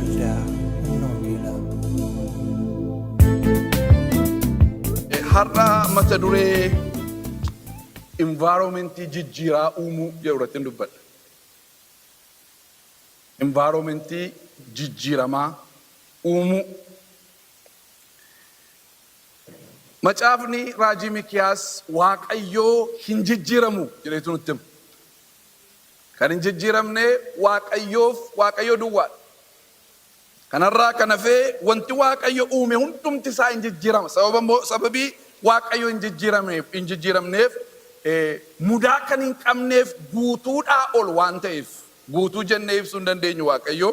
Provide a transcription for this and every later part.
Waldaa Humna Wangeelaa. Har'a mata duree environmentii jijjiiraa uumuu jedhu irratti hin dubbadha. Environmentii jijjiiramaa uumuu. Macaafni raajii Mikiyaas Waaqayyoo hin jijjiiramu jedheetu nutti hima. Kan hin jijjiiramne Waaqayyoof Waaqayyo duwwaadha. Kanarraa kan hafe wanti Waaqayyo uume hundumti isaa hin jijjiirama. Sababa immoo sababii Waaqayyo hin jijjiirameef hin jijjiiramneef mudaa kan hin qabneef guutuudhaa ol waan ta'eef guutuu jennee ibsuu hin dandeenyu Waaqayyo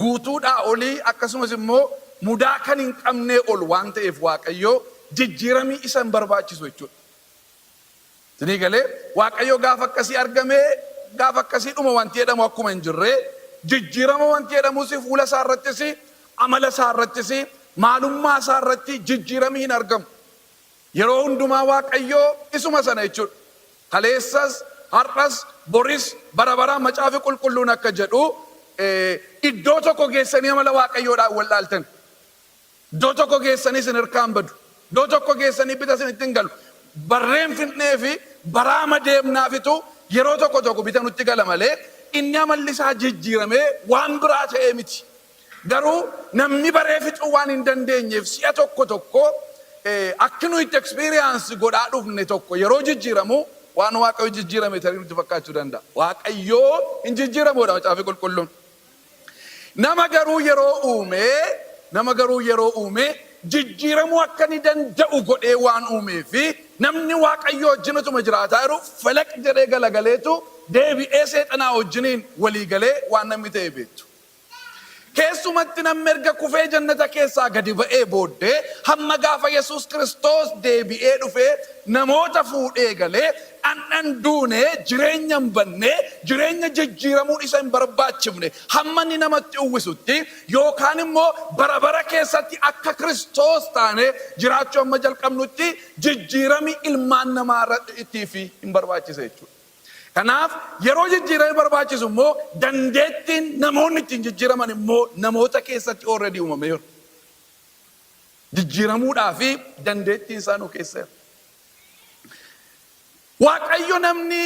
guutuudhaa olii akkasumas immoo mudaa kan hin qabnee ol waan ta'eef Waaqayyo jijjiiramii isa hin barbaachisu jechuudha. Isinii galee? Waaqayyo gaafa akkasii argamee gaafa akkasii dhuma wanti jedhamu akkuma hin jirre, jijjiirama wanti jedhamus fuula isaa irrattis, amala isaa irrattis, maalummaa isaa irratti jijjiirami hin argamu. Yeroo hundumaa Waaqayyo isuma sana jechuudha. Kaleessas, har'as, boris, bara baraan Macaafi Qulqulluun akka jedhu iddoo tokko geessanii amala Waaqayyoodhaan wal'aaltan. Iddoo tokko geessanii isin hirkaa hin badu. Iddoo tokko geessanii bita isinitti hin galu. Barreen fixnee fi baraama deemnaafitu yeroo tokko tokko bita nutti gala malee inni amalli isaa jijjiiramee waan biraa ta'ee miti. Garuu namni baree fixuu waan hin dandeenyeef si'a tokko tokko akki nuyi itti experience godhaa dhufne tokko yeroo jijjiiramu waan Waaqayyo jijjiirame tarii nutti fakkaachuu danda'a. Waaqayyoo hin jijjiiramuudha Macaafi Qulqulluun. Nama garuu yeroo uume, nama garuu yeroo uume jijjiiramuu akka inni danda'u godhee waan uumeef namni Waaqayyoo wajjin utuma jiraataa jiru felaq jedhee galagaleetu deebi'ee seexanaa wajjiniin walii galee waan namni ta'e beektu. Keessumatti namni erga kufee jannata keessaa gadi ba'ee booddee hamma gaafa Yesuus Kiristoos deebi'ee dhufee namoota fuudhee galee dhandha hin duune, jireenya hin banne, jireenya jijjiiramuun isa hin barbaachifne hamma inni namatti uwwisutti yookaan immoo bara bara keessatti akka Kiristoos taanee jiraachuu hamma jalqabnutti jijjiirami ilmaan namaa irrattiif hin barbaachisa jechuudha. Kanaaf yeroo jijjiirami barbaachisu immoo dandeettiin namoonni ittiin jijjiiraman immoo namoota keessatti already uumameera. Jijjiiramuudhaa fi dandeettiin isaa nu keessa jira. Waaqayyo namni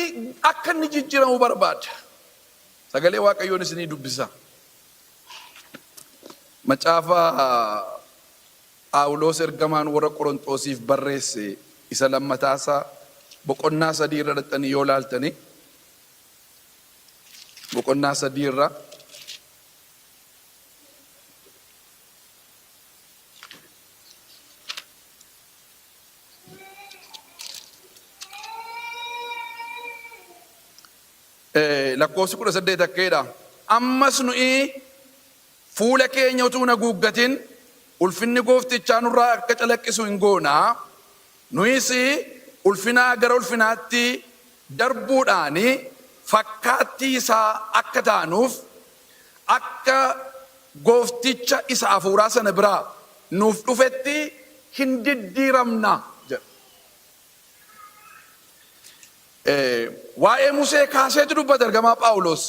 akka inni jijjiiramu barbaada. Sagalee Waaqayyoon isinii dubbisa. Macaafa Phaawulos ergamaan warra Qoronxoosiif barreesse isa lammataasaa boqonnaa 3 irra dhaqxanii yoo laaltanii boqonnaa 3 irra Lakkoofsi 18 akka jedha. Ammas nuyi fuula keenya utuu hin haguuggatin ulfinni gooftichaa nurraa akka calaqqisu in goona, nuyis ulfinaa gara ulfinaatti darbuudhaan fakkaattii isaa akka taanuuf, akka goofticha isa hafuuraa sana biraa nuuf dhufetti hin diddiiramna jedha. Waa'ee Musee kaaseetu dubbata ergamaa Phaawulos.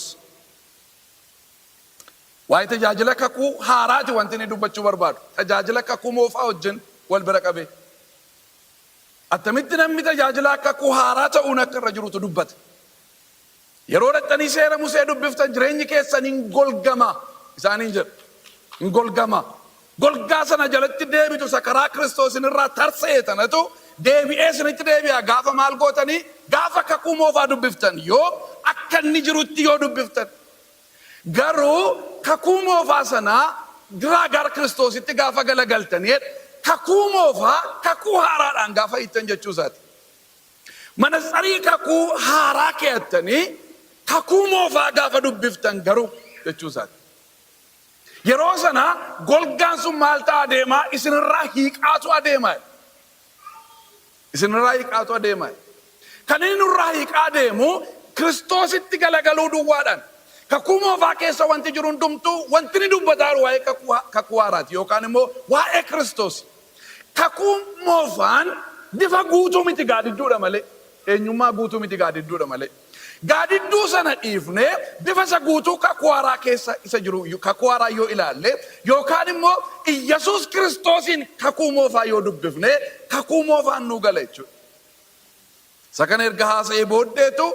Waa'ee tajaajila kakuu haaraati wanti inni dubbachuu barbaadu. Tajaajila kakuu moofaa wajjin wal bira qabee. Attamitti namni tajaajilaa kakuu haaraa ta'uun akka irra jirutu dubbata. Yeroo dhaqxanii seera Musee dubbiftan jireenyi keessan hin golgama isaaniin jedha. Hin golgama. Golgaa sana jalatti deebitu isa karaa Kiristoos isinirraa tarsa'e sanatu deebi'ee isinitti deebi'a. Gaafa maal gootanii? Gaafa kakuu moofaa dubbiftan yoo akka inni jirutti yoo dubbiftan. Garuu kakuu moofaa sana duraa gara Kiristoositti gaafa galagaltanii kakuu moofaa kakuu haaraadhaan gaafa hiiktan jechuu isaati. Manatsarii kakuu haaraa kee'attanii kakuu moofaa gaafa dubbiftan garuu jechuu isaati. Yeroo sana golgaan sun maal ta'a adeemaa? Isinirraa hiiqaatu adeema. Isinirraa hiiqaatu adeema. Kan inni nurraa hiiqaa deemu Kiristoositti galagaluu duwwaadhaan. Kakuu moofaa keessa wanti jiru hundumtuu wanti inni dubbataa jiru waa'ee kakuu haaraati yookaan immoo waa'ee Kiristoos. Kakuu moofaan bifa guutuu miti gaadidduudha malee. Eenyummaa guutuu miti gaadidduudha malee. Gaadidduu sana dhiifnee bifa isa guutuu kakuu haaraa keessa isa jiru kakuu haaraa yoo ilaalle, yookaan immoo Iyyasuus Kiristoosiin kakuu moofaa yoo dubbifne, kakuu moofaan nuu gala jechuudha. Isa kana erga haasa'ee booddeetu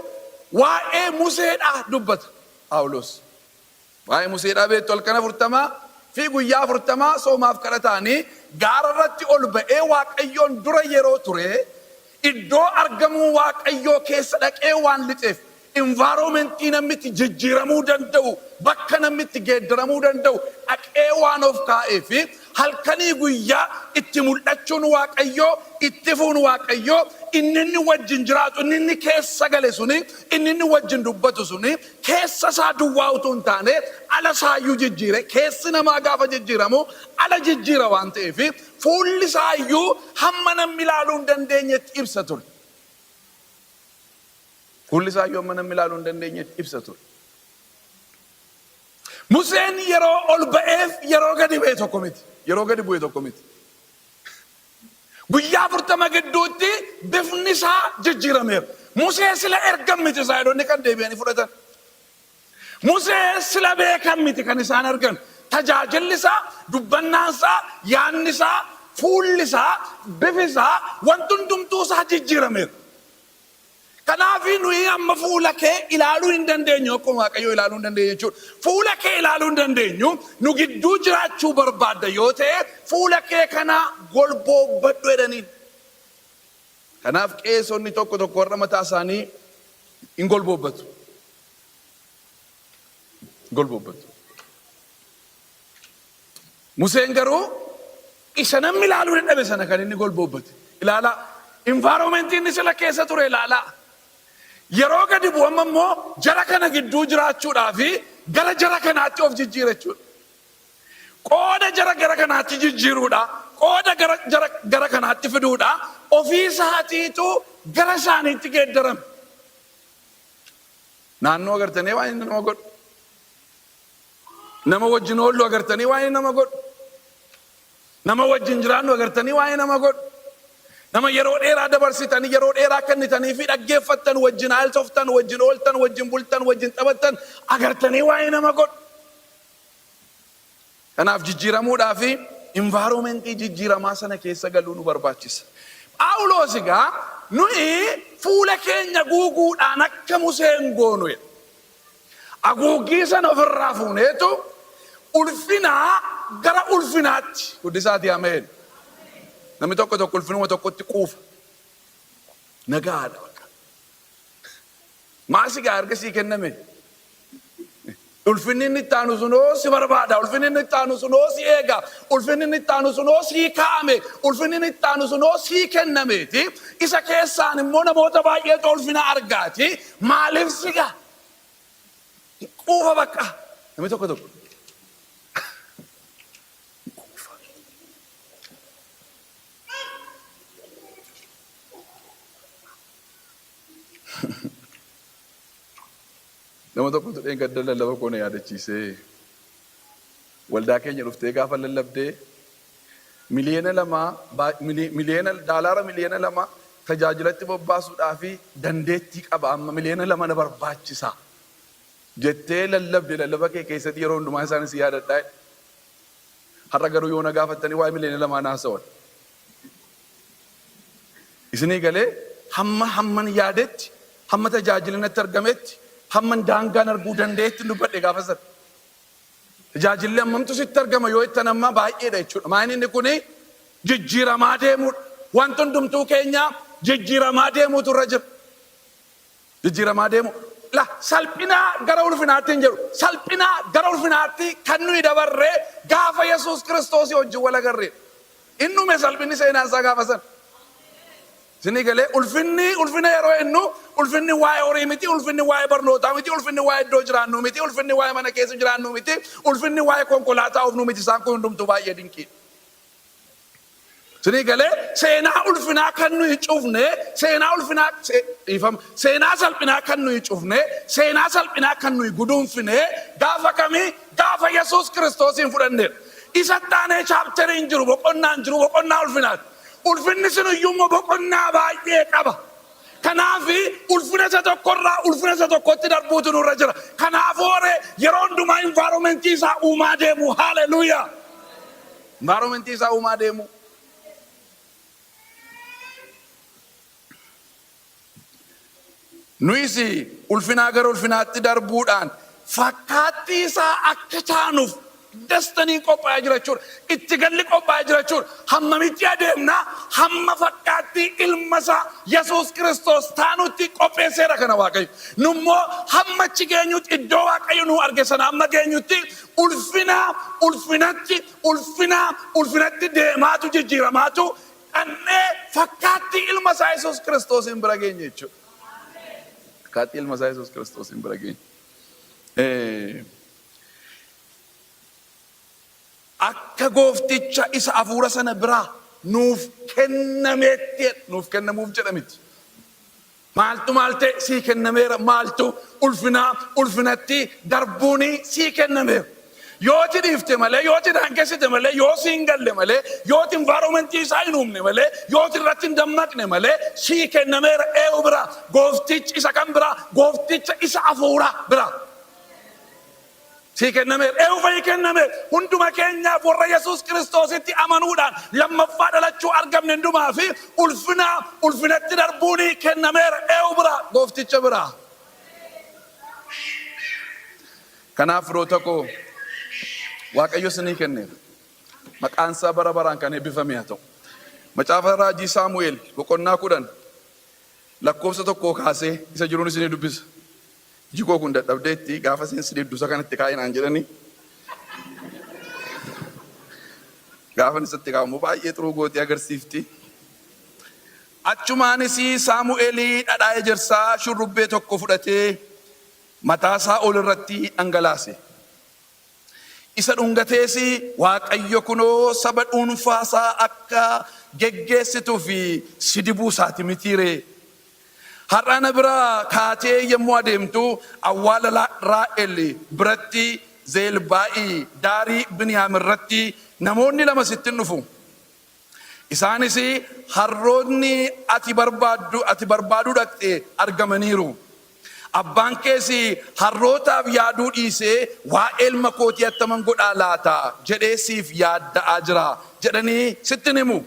waa'ee Museedhaa dubbata Phaawulos. Waa'ee Museedhaa beektu, halkan 40 fi guyyaa 40 soomaaf kadhataanii gaara irratti ol ba'ee Waaqayyoon dura yeroo ture, iddoo argamuu Waaqayyoo keessa dhaqee waan lixeef, environmentii namni itti jijjiiramuu danda'u, bakka namni itti geeddaramuu danda'u dhaqee waan of kaa'eef, halkanii guyyaa itti mul'achuun Waaqayyoo, itti ifuun Waaqayyoo, inni inni wajjin jiraatu, inni inni keessa gale suni, inni inni wajjin dubbatu suni keessa isaa duwwaa utuu hin taane ala isaa iyyuu jijjiire. Keessi namaa gaafa jijjiiramu ala jijjiira waan ta'eef, fuulli isaa iyyuu hamma namni ilaaluu hin dandeenyetti ibsa ture. Fuulli isaa iyyuu hamma namni ilaaluu hin dandeenyetti ibsa ture. Museen yeroo ol ba'eef yeroo gadi bu'e tokko miti. Yeroo gadi bu'e tokko miti. Guyyaa 40 gidduutti bifni isaa jijjiirameera. Musee sila ergan miti Israa'eloonni kan deebi'anii fudhatan. Musee sila beekan miti kan isaan argan. Tajaajilli isaa, dubbannaan isaa, yaadni isaa, fuulli isaa, bifi isaa, wanti hundumtuu isaa jijjiirameera. Kanaaf nuyi amma fuula kee ilaaluu hin dandeenyu, akkuma Waaqayyoo ilaaluu hin dandeenyu jechuudha. Fuula kee ilaaluu hin dandeenyu, nu gidduu jiraachuu barbaadda yoo ta'e fuula kee kana golboobbadhu jedhaniin. Kanaaf qeesonni tokko tokko warra mataa isaanii hin golboobbatu. Golboobbatu. Museen garuu isa namni ilaaluu dadhabe sana kan inni golboobbate. Ilaalaa. Environmentii inni sila keessa ture ilaalaa. Yeroo gadi bu'u amma immoo jara kana gidduu jiraachuudhaa fi gara jara kanaatti of jijjiira jechuudha. Qooda jara gara kanaatti jijjiiruudha, qooda gara jara gara kanaatti fiduudha, ofii isaatiitu gara isaaniitti geeddarame. Naannoo agartanii waan inni nama godhu. Nama wajjin oollu agartanii waan inni nama godhu. Nama wajjin jiraannu agartanii waan inni nama godhu. Nama yeroo dheeraa dabarsitanii, yeroo dheeraa kennitanii fi dhaggeeffattan, wajjin haasoftan, wajjin ooltan, wajjin bultan, wajjin taphattan agartanii waan inni nama godhu. Kanaaf jijjiiramuudhaa fi environmentii jijjiiramaa sana keessa galuu nu barbaachisa. Phaawulos egaa nuyi fuula keenya guuguudhaan akka Museen goonu jedha. Haguuggii sana ofirraa fuuneetu ulfinaa gara ulfinaatti guddisaati. Ameen. Namni tokko tokko ulfinuma tokkotti quufa. Nagaadha bakka. Maal si gaa erga sii kenname? Ulfinni inni itti aanu sunoo si barbaada. Ulfinni inni itti aanu sunoo si eega. Ulfinni inni itti aanu sunoo sii kaa'ame. Ulfinni inni itti aanu sunoo sii kennameeti. Isa keessaan immoo namoota baay'eetu ulfina argaati. Maaliif si gaa? Quufa bakka. Namni tokko tokko. Quufa. Nama tokkotu dheengadda lallaba koo na yaadachiisee, waldaa keenya dhuftee gaafa lallabdee 2 miliyoona, miliyoona daalaara 2 miliyoona tajaajilatti bobbaasuudhaa fi dandeettii qaba, amma 2 miliyoona na barbaachisa jettee lallabde. Lallaba kee keessatti yeroo hundumaa isaanis yaadadhaa. Har'a garuu yoo na gaafattanii waa'ee 2 miliyoona naasawan. Isinii galee? Hamma hamman yaadetti, hamma tajaajilli natti argametti, hamman daangaan arguu danda'etti dubbadhe gaafa sana. Tajaajilli hammamtu sitti argama yoo jettan, amma baay'eedha jechuudha. Maayini inni kuni jijjiiramaa deemuudha. Wanti hundumtuu keenya jijjiiramaa deemuutu irra jira. Jijjiiramaa deemu. La salphinaa gara ulfinaatti hin jedhu. Salphinaa gara ulfinaatti kan nuyi dabarree gaafa Yesuus Kiristoosii wajjin wal agarreedha. Inni dhume salphinni seenaan isaa gaafa sana. Isinii galee? Ulfinni, ulfina yeroo jennu, ulfinni waa'ee horii miti, ulfinni waa'ee barnootaa miti, ulfinni waa'ee iddoo jiraannu miti, ulfinni waa'ee mana keessa jiraannu miti, ulfinni waa'ee konkolaataa oofnuu miti. Isaan kun hundumtuu baay'ee dinqiidha. Isinii galee? Seenaa ulfinaa kan nuyi cufne, seenaa ulfinaa, dhiifama, seenaa salphinaa kan nuyi cufne, seenaa salphinaa kan nuyi guduunfine gaafa kamii? Gaafa Yesuus Kiristoosiin fudhannedha. Isa taanee chapteriin jiru, boqonnaan jiru boqonnaa ulfinaati. Ulfinni sun iyyuu immoo boqonnaa baay'ee qaba. Kanaaf ulfina isa tokkorraa ulfina isa tokkotti darbuutu nurra jira. Kanaafuu horee yeroo hundumaa environmentii isaa uumaa deemu. Haleluuyaa! Environmentii isaa uumaa deemu. Nuyis ulfinaa gara ulfinaatti darbuudhaan fakkaattii isaa akka taanuuf destiniin qophaa'ee jira jechuudha. Itti galli qophaa'ee jira jechuudha. Hammamitti adeemna? Hamma fakkaattii ilma isaa Yesuus Kiristoos taanutti qopheesseera kana Waaqayyo. Nummoo hamma achi geenyutti, iddoo Waaqayyo nu arge sana hamma geenyutti, ulfinaa ulfinatti, ulfinaa ulfinatti deemaatu, jijjiiramaatu dhannee fakkaattii ilma isaa Yesuus Kiristoosiin bira geenya jechuudha. Fakkaattii ilma isaa Yesuus Kiristoosiin bira geenya. Akka goofticha isa hafuura sana biraa nuuf kennameetti jedha. Nuuf kennamuuf jedha miti. Maaltu maal ta'e sii kennameera? Maaltu ulfinaa ulfinatti darbuuni sii kennameera? Yoo ati dhiifte malee, yoo ati daangessite malee, yoo sii hin galle malee, yoo ati environmentii isaa hin uumne malee, yoo ati irratti hin dammaqne malee, sii kennameera. Eewu biraa? Gooftichi isa kam biraa? Goofticha isa hafuuraa biraa. Sii kennameera. Eenyu fa'i kennameera? Hunduma keenyaaf, warra Yesuus Kiristoositti amanuudhaan lammaffaa dhalachuu argamne hundumaa fi ulfinaa ulfinatti darbuuni kennameera. Eenyu biraa? Goofticha biraa. Kanaaf firoota koo, Waaqayyo isinii kenneera. Maqaan isaa bara baraan kan eebbifame haa ta'u. Macaafa Raajii Saamu'eel boqonnaa 10 lakkoofsa 1 kaasee isa jiruun isinii dubbisa. Iji koo kun dadhabdeetti, gaafa isheen si diddu isa kanatti kaa'i naan jedhani. Gaafan isatti kaa'u immoo baay'ee xuruu gootee agarsiifti. Achumaanis Saamu'eel dhadhaa ejersaa shurrubbee tokko fudhatee mataa Saa'ol irratti dhangalaase. Isa dhungatees, Waaqayyo kunoo saba dhuunfaa isaa akka geggeessituuf si dibuu isaati mitii ree? Har'a ana biraa kaatee yommuu adeemtu, awwaala Raahel biratti Zeelbaa'i daarii Biniyaam irratti namoonni lama sitti in dhufu. Isaanis, Harrootni ati barbaaddu, ati barbaaduu dhaqxe argamaniiru. Abbaan kees harrootaaf yaaduu dhiisee waa'ee ilma kootii attaman godhaa laata jedhee siif yaadda'aa jira jedhanii sitti in himu.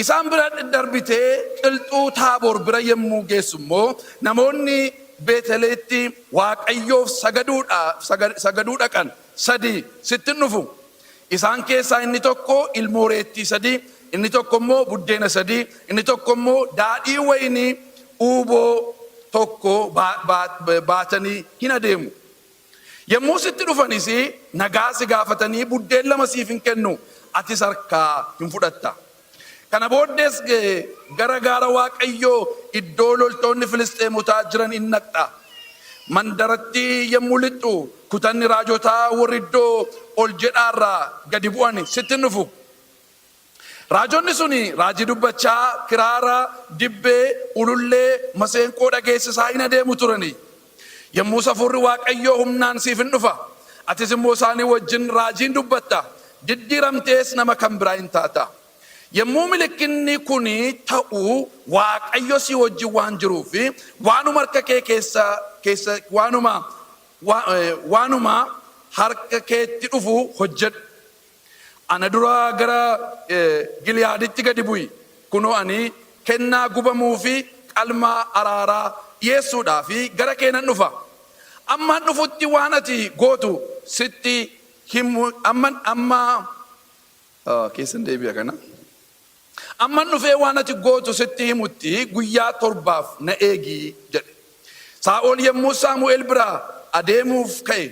Isaan bira darbitee qilxuu Taabor bira yommuu geessu immoo, namoonni Beetelitti Waaqayyoof sagaduu dhaqan sadii sitti in dhufu. Isaan keessaa inni tokko ilmoo reettii sadii, inni tokko immoo buddeena sadii, inni tokko immoo daadhii wayinii uuboo tokko baatanii hin adeemu. Yommuu sitti dhufanis nagaa si gaafatanii buddeen lama siif in kennu, atis harkaa hin fudhatta. Kana booddees gara gaara Waaqayyoo iddoo loltoonni Filisxeemotaa jiran in dhaqxa. Mandarattii yommuu lixxu kutanni raajotaa warri iddoo ol jedhaa irraa gadi bu'an sitti in dhufu. Raajonni sun raajii dubbachaa, kiraara, dibbee, ulullee, maseenqoo dhageessisaa in adeemu turani. Yommus hafuurri Waaqayyoo humnaan siif in dhufa, atis immoo isaanii wajjin raajii in dubbatta, diddiiramtees nama kan biraa in taata. Yommuu milikkinni kun ta'u Waaqayyo sii wajjin waan jiruuf, waanuma harka kee keessa keessa waanuma waanuma harka keetti dhufu hojjedhu. Ana dura gara Giliyaaditti gadi bu'i, kunoo ani kennaa gubamuu fi qalma araaraa dhi'eessuudhaaf gara kee nan dhufa. Amman dhufutti waan ati gootu sitti himu, amman amma keessan deebi'a kana. Amman dhufee waan ati gootu sitti himutti guyyaa torbaaf na eegi jedhe. Saa'ol yommuu Saamu'eel biraa adeemuuf ka'e,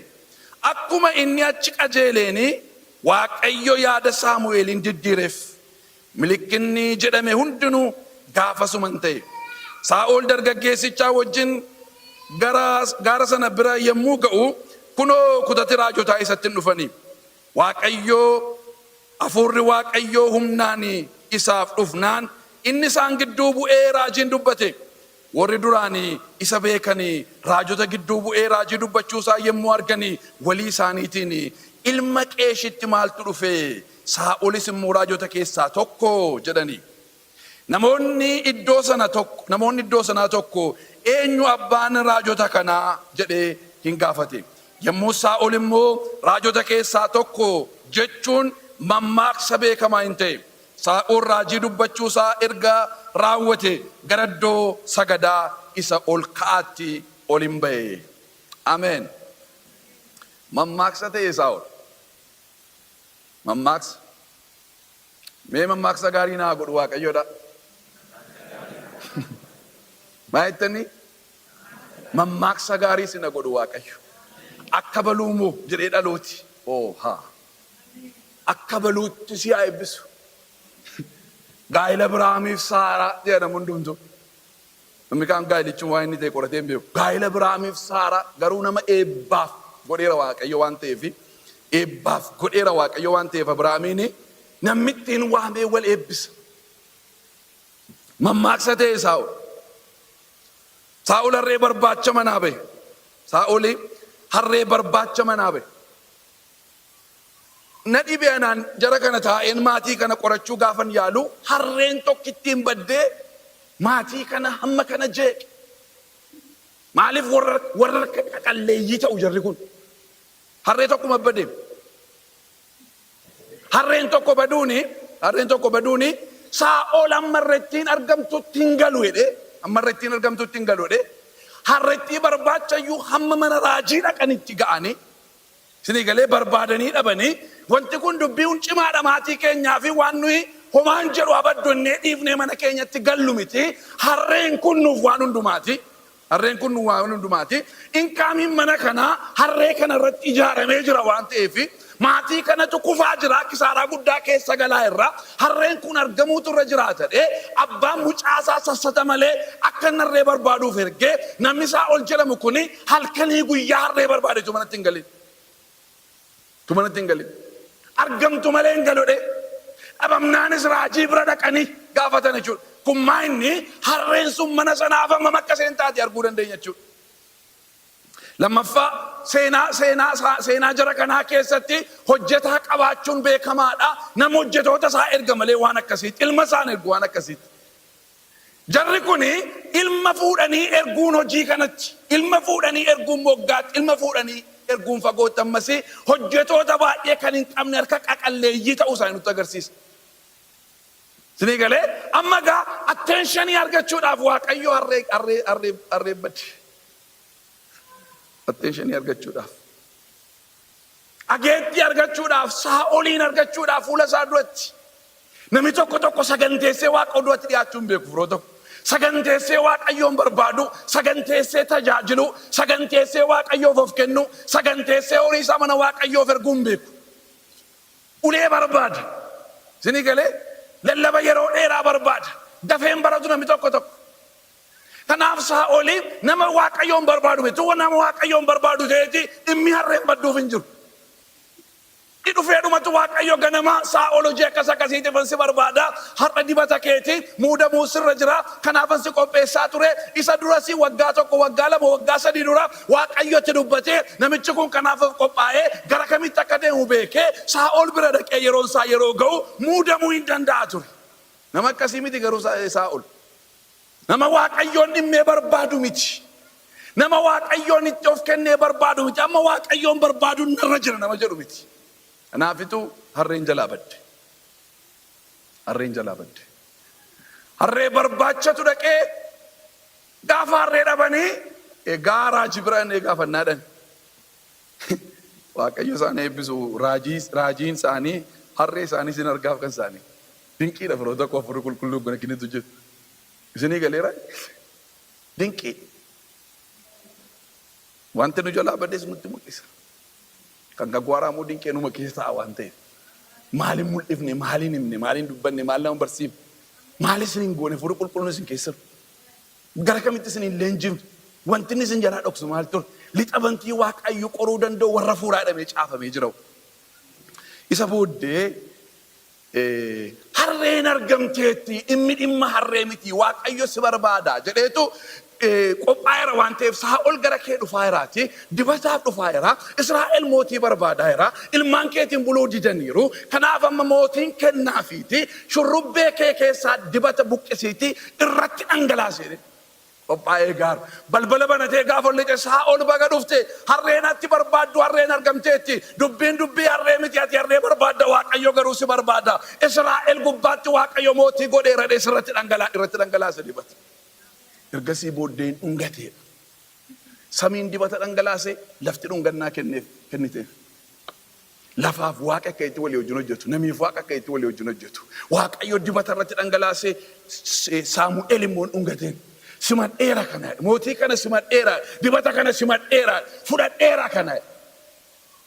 akkuma inni achi qajeeleen Waaqayyo yaada Saamu'eel in diddiireef. Milikkinni jedhame hundinuu gaafasuma in ta'e. Saa'ol dargaggeessichaa wajjin gara gaara sana bira yommuu ga'u, kunoo kutati raajotaa isatti in dhufani. Waaqayyo, Hafuurri Waaqayyoo humnaan isaaf dhufnaan, inni isaan gidduu bu'ee raajii in dubbate. Warri duraan isa beekan raajota gidduu bu'ee raajii dubbachuu isaa yommuu argan walii isaaniitiin, Ilma Qeeshitti maaltu dhufe? Saa'olis immoo raajota keessaa tokkoo? jedhani. Namoonni iddoo sana tokko namoonni iddoo sanaa tokko eenyu abbaan raajota kanaa jedhee hin gaafate. Yommuu Saa'ol immoo raajota keessaa tokko jechuun mammaaksa beekamaa hin ta'e. Saa'ol raajii dubbachuu isaa erga raawwate gara iddoo sagadaa isa ol ka'aatti ol hin ba'e. Ameen. Mammaaksa ta'e Saa'ol. Mammaaksa. Mee mammaaksa gaarii naa godhu Waaqayyoodha. Maa jettanii? Mammaaksa gaarii sina godhu Waaqayyo. Akka baluu moo jedhee dhalooti. Oo haa. Akka baluutti si haa eebbisu. Gaa'ila Abiraamiif Saaraa jedha nama hundumtuu. Namni kaan gaa'ilichuun waan inni ta'e qoratee hin beeku. Gaa'ila Abiraamiif Saaraa garuu nama eebbaaf godheera Waaqayyo waan ta'eef, eebbaaf godheera Waaqayyo waan ta'eef, Abiraamiin namni ittiin waamee wal eebbisa. Mammaaksa ta'e Saa'ol. Saa'ol harree barbaacha manaa bahe. Saa'ol harree barbaacha manaa bahe. Na dhibe anaan jara kana taa'een maatii kana qorachuu gaafan yaalu, harreen tokkittiin baddee maatii kana hamma kana jeeqe. Maaliif warra harka qaqalleeyyii ta'u jarri kun? Harree tokkuma badeem. Harreen tokko baduuni, harreen tokko baduuni, Saa'ol hamma harrettiin argamtutti hin galu jedhee, hamma harrettiin argamtutti hin galu jedhee, harrettii barbaachayyuu hamma mana raajii dhaqanitti ga'anii, isinii galee, barbaadanii dhabanii, wanti kun dubbiin cimaadha maatii keenyaa fi waan nuyi homaan jedhu abaddonnee dhiifnee mana keenyatti gallu miti. Harreen kun nuuf waan hundumaati. Harreen kun nuuf waan hundumaati. Incomeiin mana kanaa harree kana irratti ijaaramee jira waan ta'eef, maatii kanatu kufaa jira, kisaaraa guddaa keessa galaa irra, harreen kun argamuutu irra jiraata jedhee abbaan mucaasaa sassata malee akka inni harree barbaaduuf ergee, namni isaa ol jedhamu kuni halkanii guyyaa harree barbaadetu manatti hin galin. Tu manatti hin galin. Argamtu malee hin galu jedhee. Dhabamnaanis raajii bira dhaqanii gaafatan jechuudha. Kun maa inni harreen sun mana sanaaf hammam akka isheen taate arguu dandeenya jechuudha. Lammaffaa, seenaa jara kanaa keessatti hojjetaa qabaachuun beekamaadha. Nama hojjetoota isaa erga malee waan akkasiitti, ilma isaan ergu waan akkasiitti. Jarri kun ilma fuudhanii erguun hojii kanatti, ilma fuudhanii erguun moggaatti, ilma fuudhanii erguun fagootti, ammas hojjetoota baay'ee kan hin qabne, harka qaqalleeyyii ta'uu isaanii nutti agarsiisa. Isinii galee? Amma gaa attentionii argachuudhaaf Waaqayyo harree bade. Attentionii argachuudhaaf. Dhageettii argachuudhaaf, Saa'oliin argachuudhaaf fuula isaa duratti. Namni tokko tokko saganteessee Waaqa duratti dhiyaachuu hin beeku, firoo tokko. Saganteessee Waaqayyoon barbaadu, saganteessee tajaajilu, saganteessee Waaqayyoof of kennu, saganteessee horii isaa mana Waaqayyoof erguu hin beeku. Ulee barbaada. Isinii galee? Lallaba yeroo dheeraa barbaada. Dafeen baratu namni tokko tokko. Kanaaf Saa'oli nama Waaqayyoon barbaadu miti. Nama Waaqayyoon barbaadu ta'eeti dhimmi harreen badduuf hin jiru. Inni dhufee dhumatu Waaqayyo ganama Saa'ol hojii akkas akkasiitiifan si barbaada. Har'a dibata keeti muudamuu sirra jira. Kanaafan si qopheessaa ture. Isa durasi waggaa 1, waggaa 2, waggaa 3 dura Waaqayyotti dubbatee, namichi kun kanaaf of qophaa'ee gara kamitti akka deemu beekee Saa'ol bira dhaqee yeroon isaa yeroo ga'u muudamuu hin danda'a ture. Nama akkasii miti garuu Saa'ol. Nama Waaqayyoon dhimmee barbaadu miti. Nama Waaqayyoon itti of kennee barbaadu miti. Amma Waaqayyoon barbaaduun narra jira nama jedhu miti. Kanaafitu harreen jalaa badde. Harreen jalaa badde. Harree barbaachatu dhaqee, gaafa harree dhabanii egaa raajii bira inni gaafannaadhaan. Waaqayyo isaan eebbisu, raajiin isaanii harree isaanii isin argaaf kan isaanii. Dinqiidha, firoota koo, Hafuurri Qulqulluun kun akkinitti hojjetu. Isinii galeera? Dinqii. Wanti nu jalaa bades nutti mul'isa. Kan kakuu haaraa immoo dinqee numa keessa ta'a waan ta'eef. Maaliin mul'ifne, maaliin himne, maaliin dubbanne, maal nama barsiifne, maal isin hin goone, Hafuurri Qulqulluun isin keessa gara kamitti isin hin leenjifne, wanti inni isin jalaa dhoksu maal ture? Lixa bantii Waaqayyo qoruu danda'u warra fuuraa jedhamee caafamee jira. Isa booddee harreen argamteetti, dhimmi dhimma harree miti, Waaqayyo si barbaada jedheetu Qophaa'eera waan ta'eef Saa'ol gara kee dhufaa jiraati. Dibataaf dhufaa jira. Israa'el mootii barbaadaa jira. Ilmaan keetiin buluu didaniiru. Kanaaf amma mootiin kennaafiiti. Shurrubbee kee keessaa dibata buqqisiiti irratti dhangalaasi jedhe. Qophaa'ee gaara. Balbala banatee gaafa ol lixe, "Saa'ol, baga dhufte. Harreen ati barbaaddu harreen argamteetti. Dubbiin dubbii harree miti. Ati harree barbaadda, Waaqayyo garuu si barbaada. Israa'el gubbaatti Waaqayyo mootii godheera," jedhee sirratti dhangalaa irratti dhangalaase dibata. Ergasii booddeen dhungateedha. Samiin dibata dhangalaase, lafti dhungannaa kenneef kenniteef. Lafaaf Waaqa akka itti walii wajjin hojjetu, namiif Waaqa akka itti walii wajjin hojjetu. Waaqayyo dibata irratti dhangalaase, Saamu'eel immoo dhungateen. "Simadheera kana, mootii kana simadheera, dibata kana simadheera, fudhadheera kana."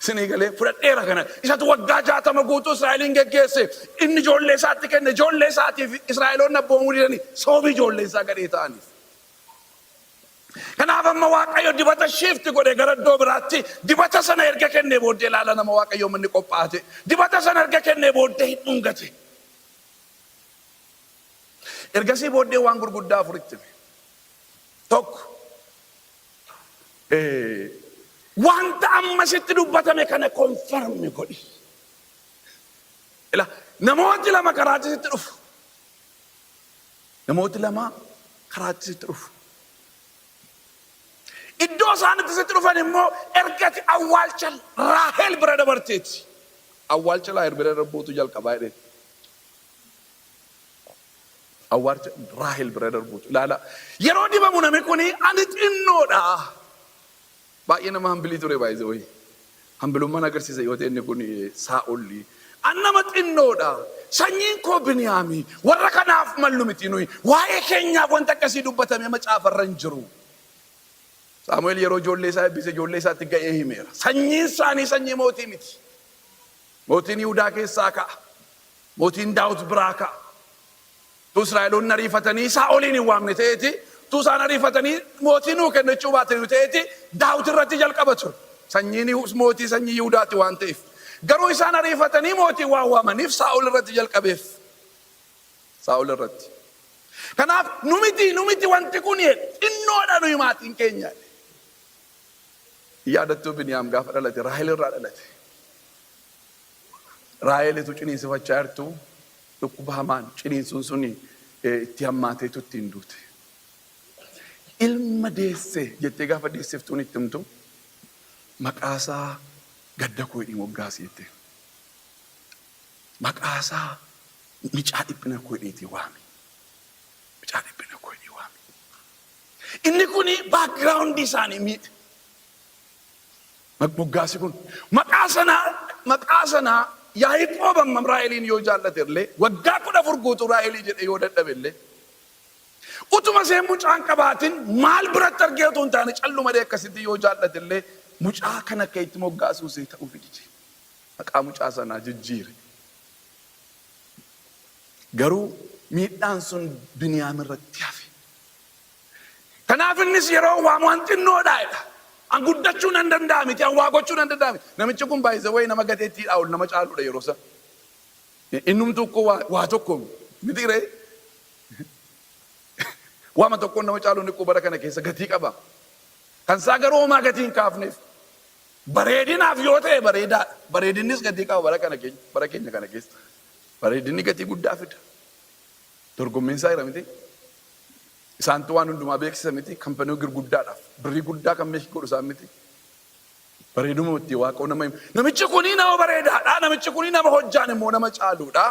Isinii galee? "Fudhadheera kana. Isatu waggaa 60 guutuu Israa'eliin geggeesse. Inni ijoollee isaatti kenne, ijoollee isaatiif Israa'eloonni abboomuu didanii sababii ijoollee isaa gadhee ta'aniif. Kanaaf amma Waaqayyo dibata shift godhe gara iddoo biraatti. Dibata sana erga kennee booddee, ilaala, nama Waaqayyo manni qophaa'ate. Dibata sana erga kennee booddee hin dhungate. Ergasii booddee waan gurguddaa afuritti hime. Tokko, wanta amma sitti dubbatame kana confirm godhi. Ila, namooti lama karaatti sitti dhufu. Namooti lama karaatti sitti dhufu. Iddoo isaan itti sitti dhufan immoo ergati awwaalcha Raahel bira dabarteeti. Awwaalcha Raahel bira darbuutu jalqabaa jedheen. Awwaalcha Raahel bira darbuutu. Ilaala. Yeroo dibamu namni kuni "Ani xinnoodha." Baay'ee nama humble ture baay'ee wayii. Humbleummaan agarsiisa yoo ta'e inni kun Saa'olli. "An nama xinnoodha. Sanyiin koo Biniyaami. Warra kanaaf mallu miti nuyi. Waa'ee keenyaaf wanta akkasii dubbatamee macaafarra hin jiru." Saamu'eel yeroo ijoollee isaa eebbise ijoollee isaatti ga'ee himeera. Sanyiin isaanii sanyii mootii miti. Mootiin Yihudaa keessaa ka'a. Mootiin Daawit biraa ka'a. Tu Israa'eloonni ariifatanii Saa'oliin hin waamne ta'eeti, tu isaan ariifatanii mootii nuu kennachuu baatanii ta'eeti, Daawit irratti jalqaba ture. Sanyiin mootii sanyii Yihudaati waan ta'eef. Garuu isaan ariifatanii mootii waan waamaniif Saa'ol irratti jalqabeef. Saa'ol irratti. Kanaaf "Nu miti wanti kun, xinnoodha nuyi maatiin keenya." Yaadattuu, Biniyaam gaafa dhalate Raahel irraa dhalate. Raahelitu ciniinsifachaa jirtu dhukkuba hamaan ciniinsuun suni itti hammaateetu ittiin duute. "Ilma deesse," jettee gaafa deessiftuun itti himtu, "Maqaasaa gadda koo jedhii moggaasi," jette. "Maqaasaa micaa dhiphina koo jedheetii waami. Micaa dhiphina koo jedhii waami." Inni kuni background isaanii miidhe. Moggaasi kun maqaa sanaa Yaaqoob ammam Raaheliin yoo jaallate illee, waggaa 14 guutuu Raaheliin jedhe yoo dadhabe illee, utuma isheen mucaan qabaatin maal biratti argee otoo hin taane callumadee akkasitti yoo jaallate illee, mucaa kan akka itti moggaasuu ishee ta'uu dide. Maqaa mucaa sanaa jijjiire. Garuu miidhaan sun Biniyaam irratti hafe. Kanaaf innis yeroo waamu "An xinnoodha," jedha. "An guddachuu nan danda'a miti, an waa gochuu nan danda'a miti." Namichi kun baay'isa wayii nama gateettiidhaa ol nama caaludha yeroo sana. Innumtuu akkoo waa tokko miti ree. Waama tokkoon nama caaluun dhiqquu bara kana keessa gatii qaba. Kan isaa garuu homaa gatii hin kaafneef. Bareedinaaf yoo ta'e bareedaadha. Bareedinnis gatii qaba bara kana keenya, bara keenya kana keessa. Bareedinni gatii guddaa fida. Dorgommiin isaa jira miti. Isaantu waan hundumaa beeksisa miti. Company gurguddaadhaaf birrii guddaa kan meeshii godhu isaan miti. Bareeduma itti waaqoo nama himu. Namichi kuni nama bareedaadha. Namichi kuni nama hojjaan immoo nama caaluudha.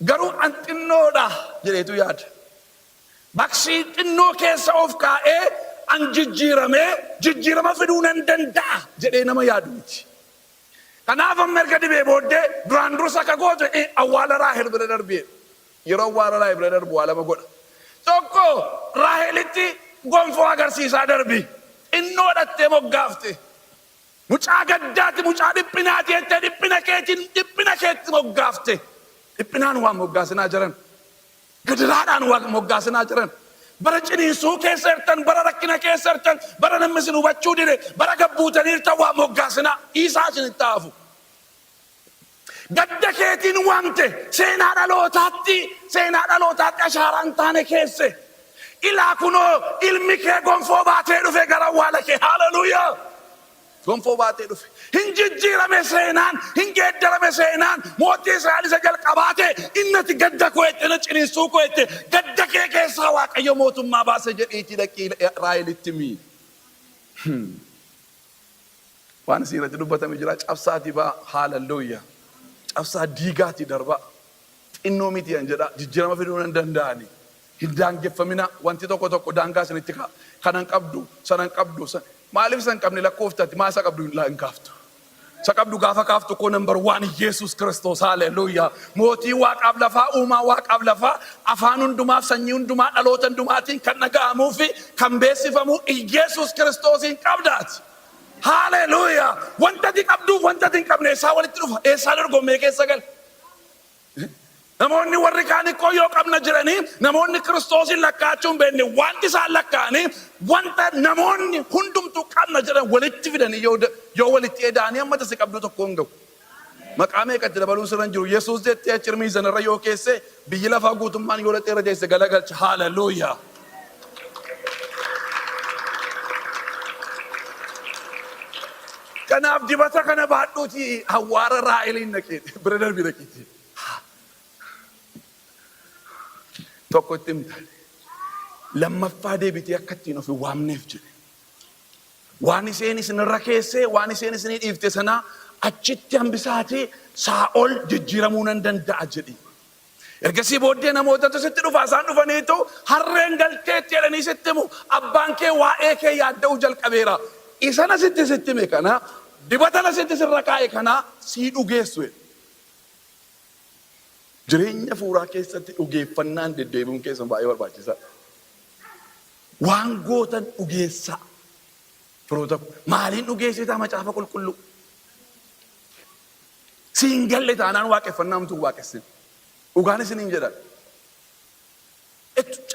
Garuu "An xinnoodha," jedheetu yaada. Boxii xinnoo keessa of kaa'ee "An jijjiiramee jijjiirama fiduu nan danda'a," jedhee nama yaadu miti. Kanaaf amma erga dibee booddee duraan dursa akka gootu awwaala Raahel bira darbee. Yeroo awwaala Raahel bira darbu waa lama godha. Tokko, Raahelitti gonfoo agarsiisaa darbi. Xinnoo dhattee moggaafte. Mucaa gaddaati, mucaa dhiphinaati jettee dhiphina keetiin dhiphina keetti moggaafte. Dhiphinaan waan moggaasinaa jiran. Gidiraadhaan waan moggaasinaa jiran. Bara ciniinsuu keessa jirtan, bara rakkina keessa jirtan, bara namni isin hubachuu dide, bara gabbuutanii jirtan waan moggaasinaa. Dhiisaa isinitti hafu. Gadda keetiin waamte, seenaa dhalootaatti ashaaraan taane keesse. Ilaa kunoo ilmi kee gonfoo baatee dhufe gara awwaala kee. Haleluuyaa! Gonfoo baatee dhufe. Hin jijjiirame seenaan, hin geeddarame seenaan. Mootii Israa'el isa jalqabaa ta'e inni ati gadda koo jette, na ciniinsuu koo jette, gadda kee keessaa Waaqayyo mootummaa baase jedhiitii dhaqii Raahelitti himi. Waan isin irratti dubbatame jira cabsaatii ba'aa. Haalelluuyaa. Cabsaa diigaatii darbaa. Xinnoo miti an jedha jijjiirama fiduu nan danda'ani. Hin daangeffaminaa. Wanti tokko tokko daangaa isinitti kaa'a. Kana hin qabdu, sana hin qabdu. Maaliif isa hin qabne lakkoofta ati? Maa isa qabdu hin kaaftu? Isa qabdu gaafa kaaftu koo number one Yesuus Kiristoos. Haaleluyyaa. Mootii waaqaaf lafaa, uumaa waaqaaf lafaa, afaan hundumaaf, sanyii hundumaa, dhaloota hundumaatiin kan dhaga'amuu fi kan beeksifamu Yesuus Kiristoosiin qabdaati. Haaleluyyaa. Wanta ati qabduuf wanta ati hin qabne eessaa walitti dhufa? Eessaa dorgommee keessa gala? Namoonni warri kaan ikkoo yoo qabna jedhanii namoonni Kiristoosiin lakkaa'achuu hin beekne wanti isaan lakkaa'anii wanta namoonni hundumtuu qabna jedhan walitti fidanii yoo walitti eda'anii amma tasi qabduu tokko hin ga'u. Maqaa meeqa itti dabaluun sirra hin jiru. Yesuus jettee achi miizana irra yoo keesse biyyi lafaa guutummaan yoo dhaqxee irra teesse galagalcha. Haaleluyyaa. Kanaaf dibata kana baadhuutii awwaara Raa'eliin dhaqee bira darbii dhaqiitii. Tokko itti himta. Lammaffaa deebitee akka ittiin of hin waamneef jedhe. Waan isheen isinirra keessee, waan isheen isinii dhiifte sanaa achitti hambisaatii Saa'ol jijjiiramuu nan danda'a jedhi. Ergasii booddee namootatu sitti dhufa, isaan dhufaniitu harreen galteetti jedhanii sitti himu. Abbaan kee waa'ee kee yaadda'uu jalqabeera. Isan asitti sitti hime kana, dibatan asitti sirra kaa'e kana sii dhugeessu jedhe. Jireenya fuuraa keessatti dhugeeffannaan deddeebi'uun keessan baay'ee barbaachisaadha. Waan gootan dhugeessaa. Firoota koo, maaliin dhugeessitaa macaafa qulqulluu? Si hin galle taanaan waaqeffannaa homtuu hin waaqessin. Dhugaan isiniin jedha.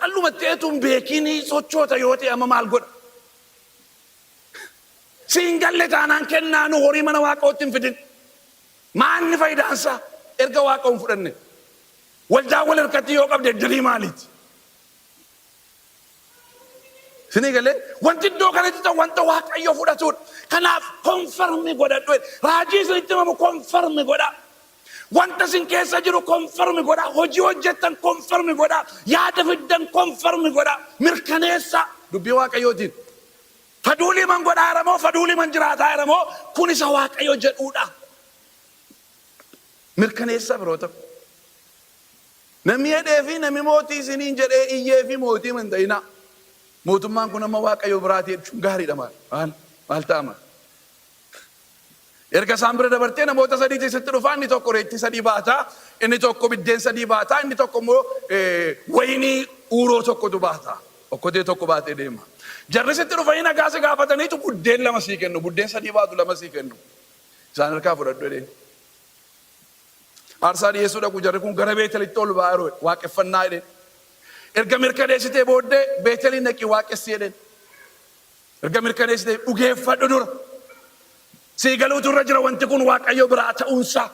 Callumatti eetu hin beekiin sochoota yoo ta'e amma maal godha? Si hin galle taanaan kennaa nu horii mana waaqootti hin fidin. Maanni faayidaansaa erga waaqa hin fudhanne? Waldaa wal harkatti yoo qabde dirii maaliiti? Isinii galee wanti iddoo kanatti ta'u wanta Waaqayyo fudhatudha. Kanaaf confirm godhadhu. Raajii isinitti himamu confirm godha. Wanta isin keessa jiru confirm godha. Hojii hojjettan confirm godha. Yaada fiddan confirm godha. Mirkaneessa dubbii Waaqayyootiin. Faduulii man godhaa jira moo faduulii man jiraataa jira moo kun isa Waaqayyo jedhuudha. Mirkaneessa firoota. Namni hedhee fi nami mootii isiniin jedhee iyyee fi mootii hin ta'inaa. Mootummaan kun amma Waaqayyo biraati jechuun gaariidha maal? Maal? Maal ta'a maal? Erga isaan bira dabartee namoota sadiitu sitti dhufa. Inni tokko reettii sadii baata, inni tokko biddeen sadii baata, inni tokko immoo wayinii uuroo tokkotu baata. Okkotee tokko baatee deema. Jarri sitti dhufanii nagaa si gaafataniitu buddeen lama sii kennu, buddeen sadii baatu lama sii kennu. Isaan harkaa fudhadhu jedheen. Aarsaa dhiyeessuu dhaqu jarri kun gara Beetelitti ol ba'aa yeroo waaqeffannaa jedheen. Erga mirkaneessitee booddee Beeteliin dhaqii waaqessi jedheen. Erga mirkaneessitee dhugeeffadhu dura. Sii galuutu irra jira wanti kun Waaqayyo biraa ta'uunsaa.